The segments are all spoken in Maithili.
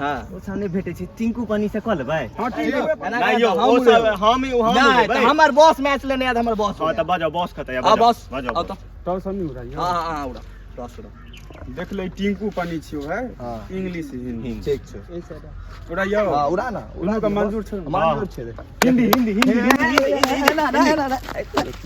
हां ओ सब नहि भेटै छै टिंकू पानी से कऽ लेबै। हां ठीक है। नहि यौ, ओ सब हम हम नहि तऽ हमर बॉस मैच लेने आयत, हमर बॉस। हां तऽ बजाउ, बॉस कतऽ आ बॉस बजाउ। आउ तऽ। टॉस हम नहीं उड़ाइयो। हां हां हां, उड़ा, टॉस उड़ा। देख ले, टिंकू पानी छियो है। हां। इंग्लिश हिंदी। ठीक छै। उड़ाइयो। हां, उड़ा ना। उन्हों का मंजूर छै। मंजूर छै रे। हिंदी हिंदी हिंदी हिंदी। ना ना ना ना,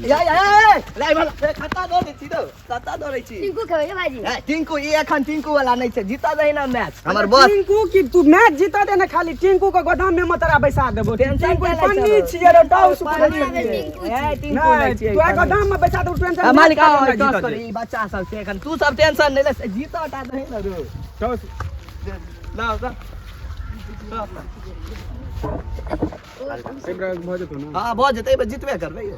या या ए रे भला, खत्ता दौड़ै छी रौ, खत्ता दौड़ै छी। टिंकू खेबै भाईजी? ए टिंकू, ई एखन टिंकू वाला नहि छै, जीता दही ना मैच हमर बॉस। टिंकू की तू मैच जीता दे ना, खाली टिंकू के गोदाम में मत तोरा बैसा देबो। टेंशन टिंकू किया लै पन्नी छहो? छियै रे, टॉस पन्नी पन्नी छियै। टिंकू ए टिंकू नहीं नहि छियै। तोरा गोदाम में बैसा देबो, टेंशन आ, मालिक आओ, नहि टॉस जीता करी। दे। ई बच्चा सब छै एखन, तू सब टेंशन नहि ले, जीता टा दही ना रो। टॉस। लाओ ला। एकरा भऽ जेतौ ना? हां, भऽ जेतै, एहि बेर जितबे करबै यौ।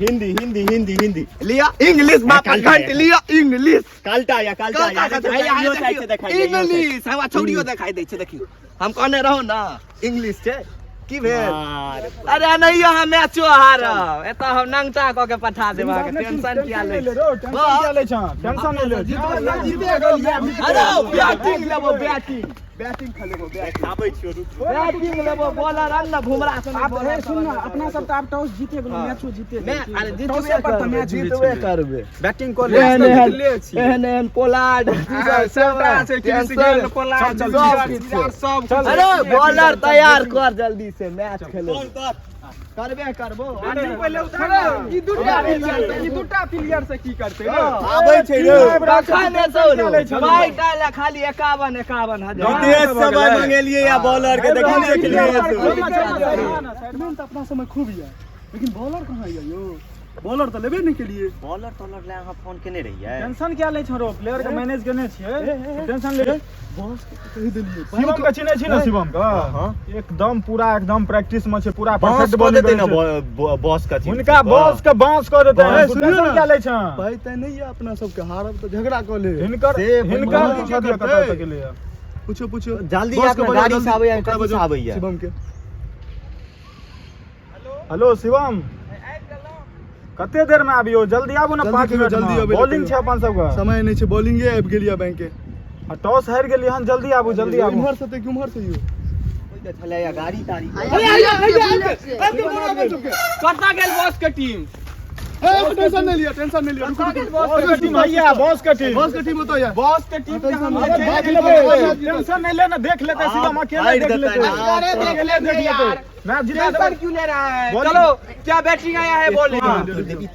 हिंदी हिंदी हिंदी हिंदी। लिया इंग्लिश बाप काल्टा घंट, लिया इंग्लिश। काल्टा या काल्टा या इहो साइड से देखाइ। इंग्लिश हमरा छौड़ियो देखाई दै छै, देखियौ, हम कहने रहौ ना इंग्लिश छै। की भेल? अरे नहीं, हम मैचो हारब, एतऽ हम नंगटा कऽ के पठा देब अहाँके, टेंशन किया लै छी? टेंशन किया लै छह? टेंशन नहीं ले। अरे बैटिंग लेबो, बैटिंग बैटिंग खेलेबो, बैटिंग। आबै छियो, रुक। बैटिंग लेबो, बॉलर आन ना, बुमराह सन। आब हे सुन ना, अपना सब तऽ आब टॉस जीते गेलो, मैचो जीते। अरे टॉसे जितबे पर तऽ करबै, मैच जितबे करबै। बैटिंग कऽ ले। एहन एहन जीतले छी। एहन एहन पोलार्ड सबटा छै, क्रिस गेल, पोलार्ड, चल, चल, चल, सब। अरे बॉलर तैयार कर जल्दी से, मैच खेलो, करबे करबो। ई दूटा प्लेयर, ई दूटा प्लेयर से की करतै रे? आबै छै रे। कखन एतौ रे? भाई काल्हि खाली 51 51 हजार। विदेश से भाई मंगेलिए या बॉलर के देखी ने खेलिए। बैट्समैन तऽ अपना समय खूब यऽ, लेकिन बॉलर कहाँ यऽ यौ? बॉलर तऽ लेबे नहि केलिए। बॉलर तॉलर ले अहाँ फोन केने रहियै? टेंशन किया लै छौ रो? प्लेयर के मैनेज केने छियै, टेंशन ले। बॉस के कहि देलियै। शिवम के चिन्है छी ने? शिवम के एकदम पूरा एकदम प्रैक्टिस में छै, पूरा बांस परफेक्ट कऽ बॉलिंग देतै ने करै छै। बॉस के? हुनका बॉस के बांस कऽ देतै। ए, तू सुनियौ टेंशन ने। किया लै छह? पाइ ताइ नहि यऽ अपना सबके, हारब तऽ झगड़ा कऽ लेब। हिनकर से हिनकर बॉलिंग पूछऽ दिअ करतै। कतऽ तक गेलैया। पूछो पूछो। जल्दी बॉस आयत के ने, बजाउ, गाड़ी से जल्दी। आबैया, ओकरा कथी से बजाउ, आबैया? शिवम के। हेलो शिवम, कते देर में आबियो? जल्दी आबू ने। जल्दी 5 कहियौ, मिनट जल्दी में अबै लए बॉलिंग कहियौ। छै अपन सबके। समय नहि छै, बॉलिंगे आबि गेल यऽ बैंक के। आ टॉस हारि गेलियै हन, जल्दी आबू, जल्दी आबू। इम्हर से तऽ कि उम्हर से यौ? छलै गाड़ी ताड़ी। कतऽ गेल बॉस के टीम? ए, टेंशन नहि लिअ, टेंशन नहि लिअ, रुकू रुकू। बॉस के टीम हैया, बॉस के टीम। बॉस के टीम ओतऽ यऽ। बॉस के टीम के हम अरे देख देख लेबै, लेबै। टेंशन नहीं ले ना, देख लेते शिवम अकेले हारि देख देतै लेते। ना। अकेले देख लेते, मैच जिता टेंशन देबै। क्यों ले रहा है? बॉलिंग- चलो, क्या बैटिंग आया है बॉलिंग?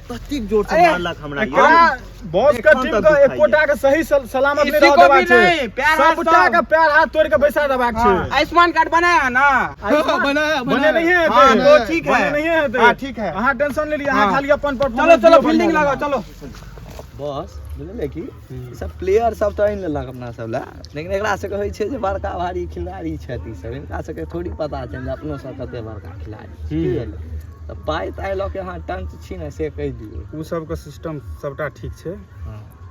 ततेक जोर से मारलक हमरा यौ। एकरा बॉस के एखन टीम तक के दुखाइए। एकोटा के सही सलामत नहीं किसी रह को देबाक भी छै। नहीं, पैर हाथ सबटा सब। के पैर हाथ तोड़ के बैसा देबाक छै। आयुष्मान कार्ड बनाया ना? बनाया। बने नहीं है। हाँ, तो ठीक है। बने नहीं है। हाँ, ठीक है। अहाँ टेंशन ले लिया, अहाँ हाँ। खाली अपन चलो परफॉर्मेंस चलो, दियौ। फील्डिंग लगाओ, चलो। बॉस बुझलियै कि ई सब प्लेयर सब तऽ आनि लेलक अपना सब लए, लेकिन एकरा सबके होइ छै जे बड़का भारी खिलाड़ी छथि ई सब, हिनका सबके थोड़ी पता छनि जे अपनो सब कते बड़का खिलाड़ी छी। की भेलै तऽ पाइ ताइ लऽ के अहाँ टंच छी ने, से कहि दियौ। उ सबके सिस्टम सबटा ठीक छै।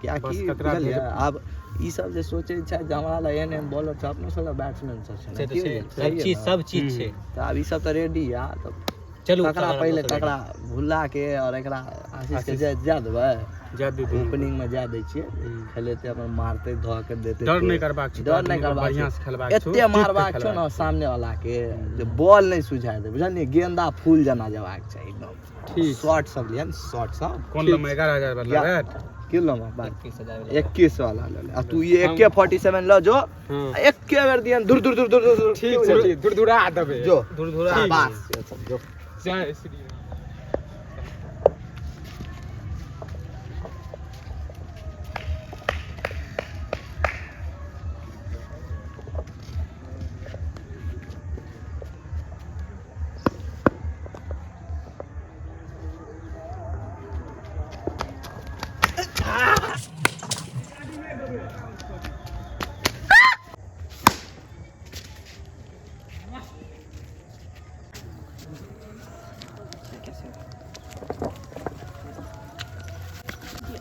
कियाकि बस ककरा बुझलियै, भेज- आब ई सब जे सोचै छथि जे हमरा लग एहन एहन बॉलर छै, अपनो सब लग बैट्समैन सब छै ने, से तऽ की छै। भेल? सब सही चीज ने? सब चीज छै। तऽ आब ई सब तऽ रेडी या तऽ चलू ककरा पहिले, ककरा भुल्ला के और एकरा आशीष के जा देबै। जा दीदी। ओपनिंग में जा दै छियै, खेलेतै अपन, मारतै, धऽ के देतै। डर नहि करबाक छै। डर नहि करबाक बढ़ियां छै। से खेलबाक छौ, एते टिक के मारबाक छौ खेलबाक ने सामने वाला के जे बॉल नहि सुझाय दे, बुझलियै? गेंदा फूल जेना जबाक चाही एकदम। ठीक। शॉट सब लिअ ने, शॉट सब। कोन लम्बा 11,000 वाला या। बैट? की लम्बा बात, 21 वाला लऽ ले आ तू ई AK-47 लऽ जो। हँ। आ एके बेर दियन धुर धुर धुर धुर धुर। ठीक छै, ठीक, धुरधुरा देबै। जो। धुरधुरा। बस ये सब जो। जय श्री राम।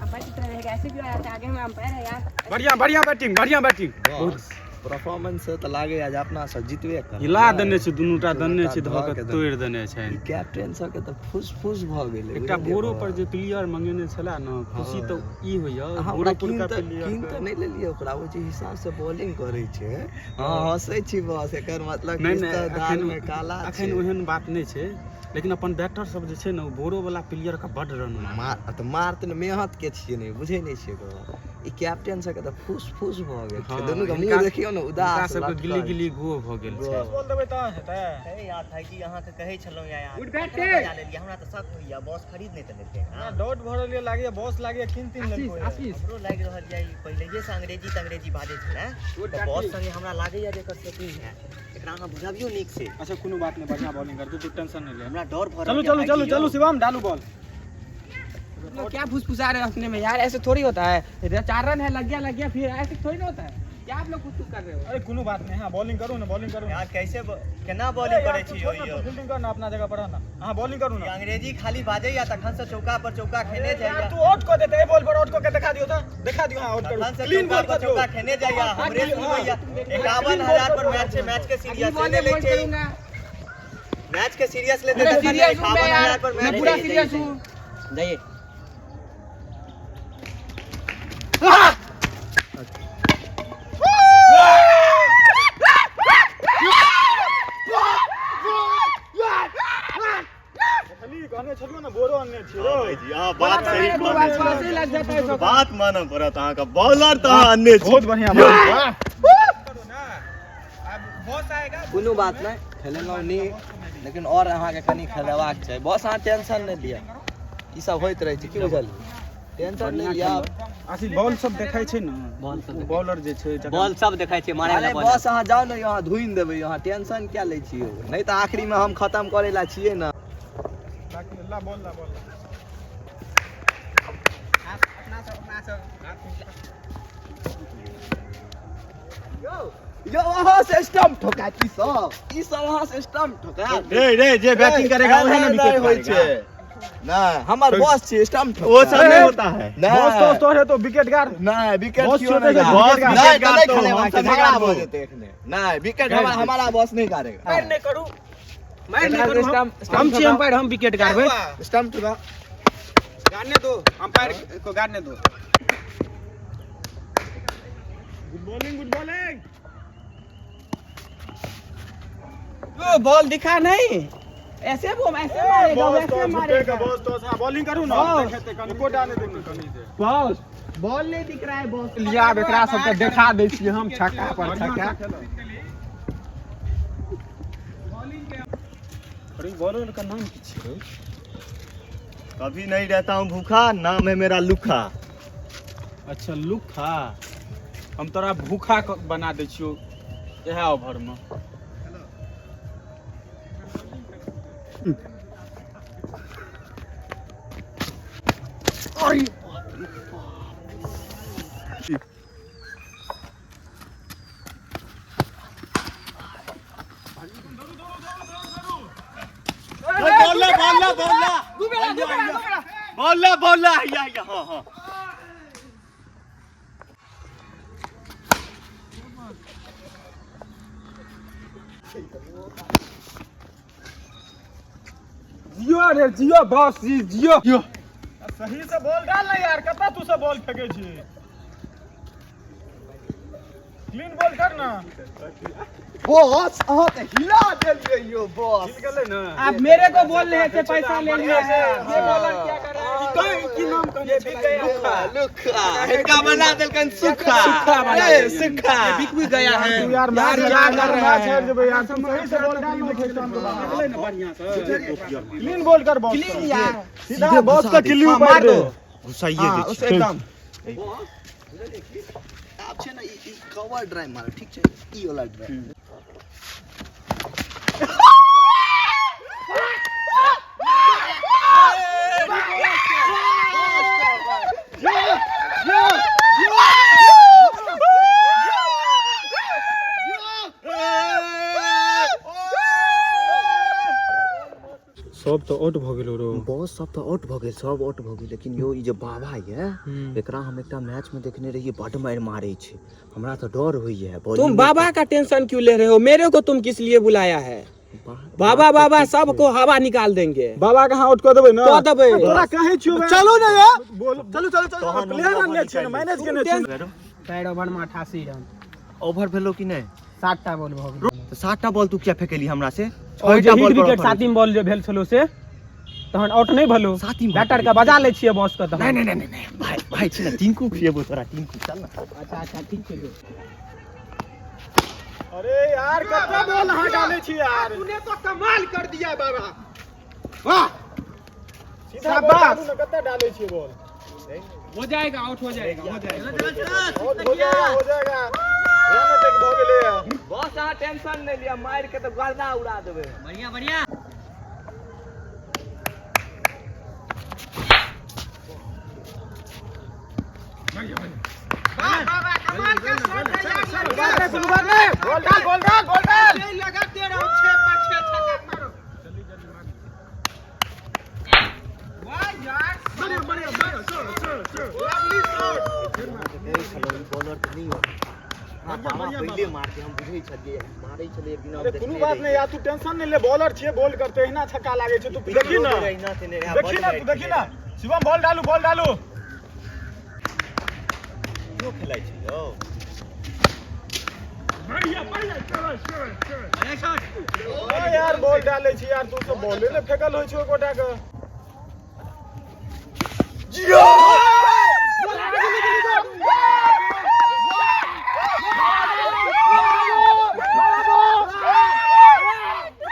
अंपायर की तरह रहेगा, ऐसे क्यों आया था? आगे में अंपायर है यार। बढ़िया बढ़िया बैटिंग, बढ़िया बैटिंग। बॉस। परफॉर्मेंस से तऽ लागैया जे अपना सब जितबे करब। हिला देने छै, दुनूटा देने छै, धऽ धऽ के के तोड़ि देने छै। ई कैप्टन सबके तऽ फुस फुस भऽ गेलै। एकटा बुझलियै बोरो बस? पर जे प्लेयर मंगेने छला ने, खुशी तऽ ई होइया अहाँ बोरो ओकरा कीन पुरका तऽ प्लेयर कीन तऽ नहि लेलियै ओकरा, ओ जे हिसाब से बॉलिंग करै छै। हँ, हँसै छी बस, एकर मतलब नहि किछु नहि तऽ दाल एखन मे काला छै। एखन ओहन बात नहि छै, लेकिन अपन बैटर सब जे छै ने, ओ बोरो वाला प्लेयर के बड रन मारल। मार तऽ मारतै ने, मेहनत के छियै, नहि बुझै नहि छियै गप। ई कैप्टन सबके तऽ फुस फुस भऽ गेल छै। हँ, दुनू के मुँह देखियौ ने, हिनका उदास सबके लटकल। गिल्ली गिल्ली गो भऽ गेल छै। बॉल देबै तऽ हेतै। हे यार भाईजी, अहाँके कहै छलहुँ यार, गुड ककरा बैटिंग। बजा लेलियै? हमरा तऽ शक होइया, बॉस खरीद नहि तऽ लेलकै हमरा डाउट भऽ रहल यऽ, लागैया बॉस, लागैया कीन तीन आशीष लेलकै। आशीष हमरो लागि रहल यऽ, ई पहिलैये से अंग्रेजी तंग्रेजी बाजै छलै तऽ बॉस संगे हमरा लागैया जे एकर सेटिंग है। एकरा अहाँ बुझाबियौ नीक से। अच्छा, कोनो बात नहि, बढ़िया बॉलिंग करतै, तू टेंशन नहि ले। हमरा डर भऽ चलू रहल चलू चलू चलू शिवम, डालू बॉल। लोग क्या फुसफुसा रहे हो अपने में यार? ऐसे थोड़ी होता है। इधर 4 रन है, लग गया लग गया, फिर ऐसे थोड़ी ना होता है। क्या आप लोग फुसफुस कर रहे हो? अरे कोनो बात नहि, हाँ बॉलिंग करू ने, बॉलिंग करू ने। यार कैसे केना बॉलिंग करै छी यौ? यौ फील्डिंग कर ना, अपना जगह पर रह ना, अहाँ बॉलिंग करू ई ना। अंग्रेजी खाली बाजैया, तखन से चौका पर चौका खेने यार जाइया। तू आउट कऽ देते, ए बॉल पर आउट कऽ के देखा दियौ तऽ, देखा दियौ। हाँ, आउट करू, तखन से क्लीन चौका बॉल पर कऽ दियौ। चौका खेने जाइया, हमरे सुनबैया। 51,000 पर मैच छै, मैच के अगली सीरियस बॉल नहि में लै बोल छै। करूंगा। मैच के सीरियस लेते मैं तखन सीरियस हूँ मैं 51,000 यार, पर मैं मैच पूरा छै। सीरियस हूँ। जाइए। खाली कहने छलियौ ने, बोरो अनने छियै हाँ रौ। भाईजी, अहाँ बोला बात तो सही मैंने दो कहने बार छलहुँ। पास ही लग जाता है चौका। बात मानऽ पड़त अहाँके, बॉलर तऽ अहाँ अनने छी। बहुत बढ़िया बॉल, वाह। कोनो बात नहि, खेलेलहुँ नीक, लेकिन आओर अहाँके कनि खेलेबाक छै बस। अहाँ टेंशन नहि लिअ, ई सब होइत रहै छै, की बुझलियै? टेंशन नहि लिअ। आशीष, बॉल सब देखै छै ने, बॉलर जे छै बॉल सब देखै छै मारे। अरे बस, अहाँ जाउ ने, अहाँ धुनि देबै, अहाँ टेंशन किया लै छियै? नहि तऽ आखिरीमे हम खतम करै ला छियै ने। ला बॉल, ला बॉल ला। यौ, अहाँ से स्टम्प ठोकायत ई सब, ई सब अहाँ से स्टम्प ठोकायत। रे रे, जे बैटिंग करेगा वही ना विकेट होइ छै। नहि, हमर बॉस छी, स्टम्प ठोकायत। वो सब नहीं होता है। बॉस नहि तो है तो विकेट गार। नहि, विकेट बॉस क्यों छोटे नहीं से गाड़ेगा? बॉस नहीं, विकेट तो नहीं गाड़तो, खेलेगा, हम सब झगड़ा गाड़बो। भऽ जेतै एखने। नहि, विकेट हमारा हमारा बॉस नहीं गाड़ेगा। मार नहीं करू, मार नहीं करू। हम छी अंपायर, हम विकेट गाड़बै। स्टम्प ठोका। गाड़ने दो, अंपायर को गाड़ने दो। Good bowling, good bowling. वो बॉल दिखा नहीं, ऐसे वो ऐसे मारेगा, बॉस वैसे तो झूठे का मारेगा। बॉस तो, हाँ बॉलिंग करू ना। बॉस। देखेते कनी एकोटा नहि देबै कनी से। बॉस, बॉल नहीं दिख रहा है बॉस। लिया, आब एकरा सबके देखा दै छियै हम छक्का पर छक्का। अरे बॉलर का नाम की छियै? कभी नहीं रहता हूँ भूखा, नाम है मेरा लुखा। अच्छा लुखा, हम तोरा भूखा बना दै छियौ इएह ओवर मे। बॉल ला, बॉल ला, बॉल ला, बॉल ला, बॉल ला, या या, हाँ हाँ। जियो रे जियो, बॉस जी जियो जियो। सही से बॉल डाल ना यार, कत्ता तू सब बॉल फेंके छी? क्लीन बॉल कर ना। बॉस, अहाँ तऽ हिला देलियै यौ बॉस। हिल गेलै ने। आप मेरे को बोल रहे थे पैसा ले लिया है, ये बॉलर क्या कर रहा है? की नाम कहने छलै? लुखा। लुखा, हिनका बना देलकनि सुखा। सुखा बना ए, देलकनि। सुखा। ये बिक भी गया है। तू यार मैच यार क्या कर रहा मैच है? हार जेबै यार, तू सही से बॉल डाल ना, देखलै ने बढ़िया से। क्लीन बॉल कर बॉस। क्लीन यार। सीधा बॉस का किल्ली ऊपर दे। घुसाइए। हाँ, उसे एकदम बॉस, बुझलियै की? आब छै ने, ई कवर ड्राइव मारब, ठीक छै? ई वाला ड्राइव। सब तऽ आउट भऽ गेलो रो। बॉस सब तऽ आउट भऽ गेल, सब आउट भऽ गेल। लेकिन यौ ई जे बाबा ये एकरा हम एकटा मैच में देखने रहिए, बड मारि मारे छै, हमरा तऽ डर होइए। तुम बाबा का टेंशन क्यों ले रहे हो? मेरे को तुम किस लिए बुलाया है? बाबा बाबा सबको हवा निकाल देंगे। बाबा के अहाँ आउट कऽ देबै ना? कऽ देबै। तोरा कहै छियौ बे। चलू ने ये। बोल, चलू चलू चलू। प्लेयर आनने छियै ने, मैनेज केने छियै। 4 ओवर में 88 रन। ओवर भेलो कि नहि? 7टा बॉल भऽ गेल। तऽ 7टा बॉल तू किया फेकेली हमरा से? और जे 6टा हिट बॉल पर विकेट offer। सातिम बॉल जे भेल छलो से तहन आउट नहि भेलो, सातिम बॉल बैटर के बजा लै छियै बॉस के तहन। नहीं नहीं नहीं नहीं भाई भाई छी ना, टिंकू खिएबो तोरा, टिंकू चल ना। अच्छा अच्छा ठीक छै। अरे यार कते बॉल अहाँ डालै छी यार? तूने तो कमाल कर दिया बाबा, वाह। सीधा बॉल डालू ना, कते डालै छियै बॉल? हो जाएगा आउट, हो जाएगा, हो जाएगा। हो जाएगा, हो जाएगा। रन एतेक भऽ गेलैए। बॉस अहाँ टेंशन नहि लिअ, मारि के तऽ गर्दा उड़ा देबै। बढ़िया बढ़िया। बॉल डाल, बॉल डाल, बॉल डाल। लगाते रहो, 6 पर 6 छक्का मारो। वाह यार, बढ़िया बढ़िया बढ़िया, sir sir sir. Bowler तऽ नहि होत। बाबा पहिले मारते, हम बुझै छलियै मारै छलियै बिना। अरे कोनो बात नहीं यार, तू टेंशन नहीं ले, बॉलर छियै, बॉल करते एहिना छक्का लागै छै। तू देखी ना, देखी ना, तू देखी ना। शिवम बॉल डालू, बॉल डालू। क्यों खेलाइ छै यौ? ओ यार बॉल डालै छी यार, तू सब बॉले ने फेकल होइ छौ एकोटा के।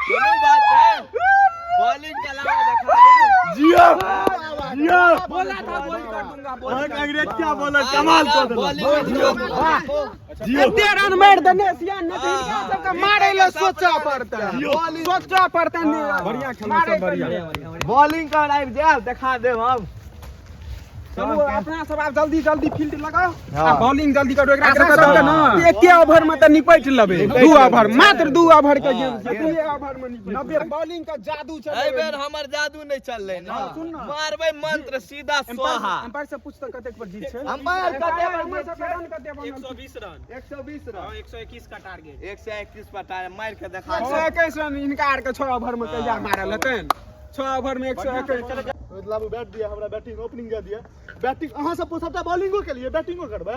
कोनो बात है, बॉलिंग के अलावा देखा दे। जियो जियो। बोला था बोल कर दूंगा, बोल कर। अंग्रेज क्या बोलत, कमाल कऽ देलक। जियो। एते रन मारि देने सिया न तऽ हिनका सबके मारै लए सोचऽ पड़तै, सोचऽ पड़तै। बढ़िया खेलौ सब, बढ़िया। बॉलिंग कर आबि जायब, देखा देब हम। चलू अपना सब आब जल्दी जल्दी फील्ड लगाओ आ बॉलिंग जल्दी करू। एकरा सबके न एके ओवर में तऽ निपटि लेबै, 2 ओवर मात्र, 2 ओवर के गेम छै, 2 ओवर में निपटि 90 बॉलिंग के जादू चलेबै। एहि बेर हमर जादू नहि चललै ना, मारबै मंत्र सीधा स्वाहा। अंपायर से पूछ तऽ कतेक पर जीत छै? अंपायर कते पर हमर जीत सबके छै? रन कते बनल? 120 रन। 120 रन। 121 का टारगेट। 121 पर टारगेट, मारि के देखा। 121 रन हिनका आर के 6 ओवर में कहिया मारल हेतनि? 6 ओवर में 121। लाबू बैट दिया हमरा, बैटिंग ओपनिंग दे दिया। बैटिंग अहाँ सब सबटा बॉलिंगो के लिए बैटिंगो करबै?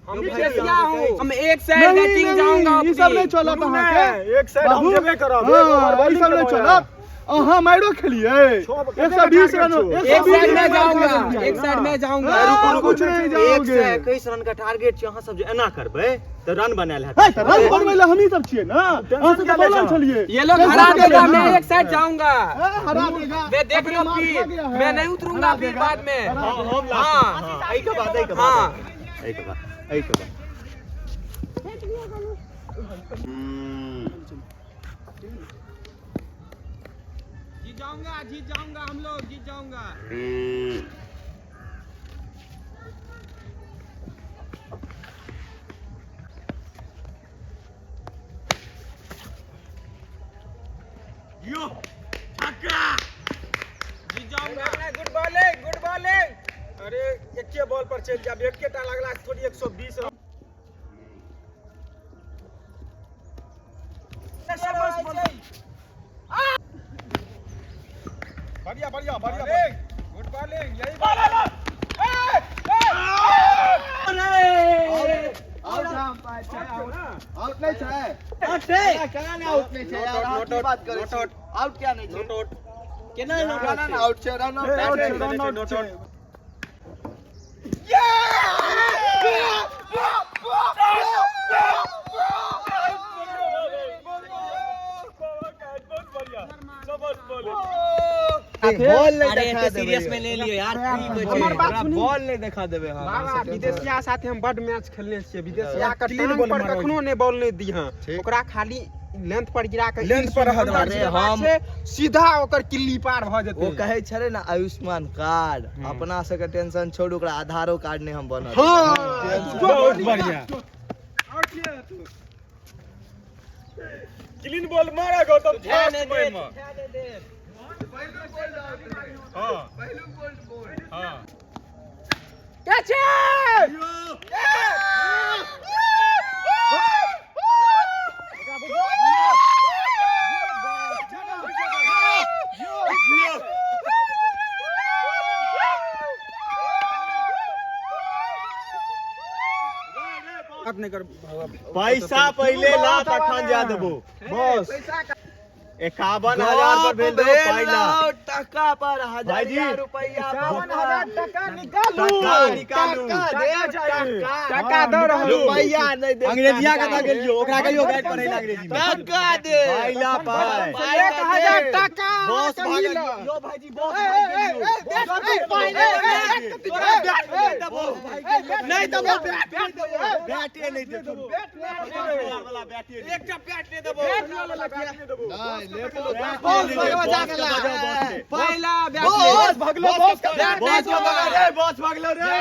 हम विदेशिया हूँ, हम एक साइड बैटिंग जाऊंगा। ई सब नहीं चलत अहाँके। एक साइड हम जेबे करब। हाँ, ई सब नहीं चलत। अहाँ माइरो खेलिए। 120 रन, एक साइड में जाऊंगा, एक साइड में जाऊंगा। रुको, कुछ नहीं जाओगे। 121 रन का टारगेट छै, अहाँ सब जे एना करबै तऽ रन बनायल है हेतै। तऽ रन बनबै लए हमही सब छियै ना, अहाँ सब तऽ बॉलर छलियै। ये लोग हरा देगा, मैं एक साइड जाऊंगा। हरा देगा, मैं देख लो फिर, मैं नहीं उतरूंगा फिर बाद में। हम हाँ एहि के बाद, एहि के बाद, हाँ। एहि के बाद, एहि के बाद। जीत जाऊंगा, जीत जाऊंगा, हम लोग जीत जाऊंगा। जीत जाऊंगा। Good bowling, good bowling. अरे एके बॉल पर चलि जाब, एकेटा लगला से थोड़ी 120 रन। बढ़िया बढ़िया बढ़िया, गुड बॉलिंग, यही। आउट नहीं छै, आउट छै केना? नहि आउट नहि छै यार, अहाँ की बात करै छी? आउट किया नहि छै? केना केना नहि आउट छै? रन आउट आउट छै। छै, रन आउट छै। बॉल नहीं अरे देखा एते देबै। सीरियस में ले लियो यार, की होइ छै? हमर बात सुनी। बॉल नहीं देखा देबै हम। बाबा विदेशिया साथे हम बड मैच खेलने छियै। विदेशिया के Clean टांग ball पर मारल। कखनो नहि बॉल नहि दिहँ, ओकरा खाली लेंथ पर गिरा के लेंथ पर रहत। अरे हम सीधा ओकर किल्ली पार भऽ जेतै। ओ कहै छलै ने आयुष्मान कार्ड, अपना सबके टेंशन छोड़ू, ओकरा आधारो कार्ड नहि हम बनल। हाँ बहुत बढ़िया, क्लीन बॉल मारा गौतम फर्स्ट में। हां हां। कैच। बात नहीं कर। पैसा पहिले ला तखन जा देबो। बस 51,000 पर भेल दो पहिला। टका पर हजारिया रुपया। 51,000 टका निकालू। टका निकालू। टका दऽ रहल। रुपया नहीं दे। अंग्रेजिया कतऽ गेलियो? ओकरा कहियो गाइड पढ़ै ला अंग्रेजी में। टका दे। पहिला पाइ। 1000 टका। बॉस भागल यो भाईजी, बॉस भागि गेलियो। नहीं देबो, बैट नहीं देबो, बैटे नहीं देबो, वाला बैटे। एकटा बैट ले देबो। बॉस भगवा जागला। पहिला बैट। बॉस भगलो, बॉस बॉस के भगा रे, बॉस भगलो रे।